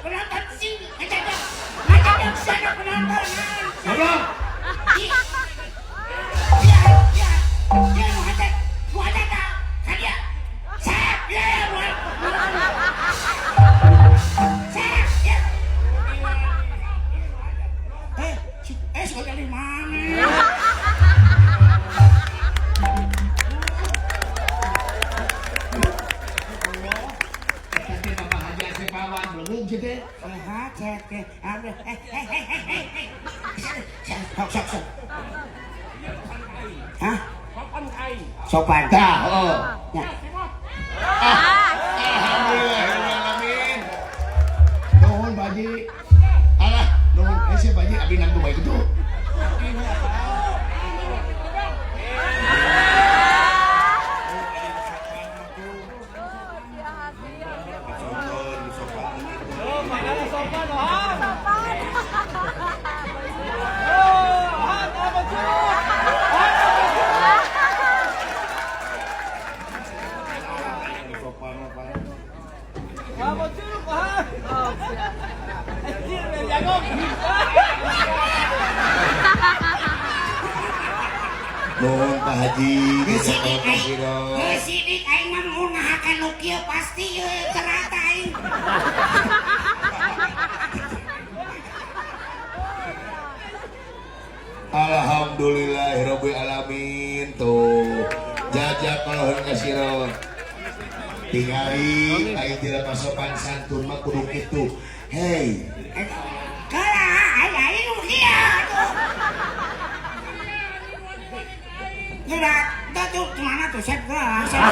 Penonton sini. Ngajak. Ngajak sana penonton. Goblok. Iya. Iya, iya. Iya, nu hajat. Nu hajat tah. Ka dieu. Sep, ya, nu. Sep, ya. Eh, si dari mana? Eta teh Bapak Haji Asep Pawan belum sih teh. Sehat, sehat, eh, eh, eh, eh, eh, eh. Sok, sok, sok. Hah? Sopan. Tah, oh. Ya. Alhamdulillahirabbil alamin. Nuhun Pak Haji. Alah, nuhun eh si Pak Haji abdi nangtu bae kitu. Nuhun Pak Haji. Geus sidik aing. Geus sidik aing mah mun ngahakan nu kieu pasti ieu terata aing. Alhamdulillahirabbil alamin tuh. Jajak kalau ka siro. Tingali aing jelema sopan santun mah kudu kitu. Hey, Kala aing aing nu kieu atuh. Geura, tuh kemana tuh sep geura, sep.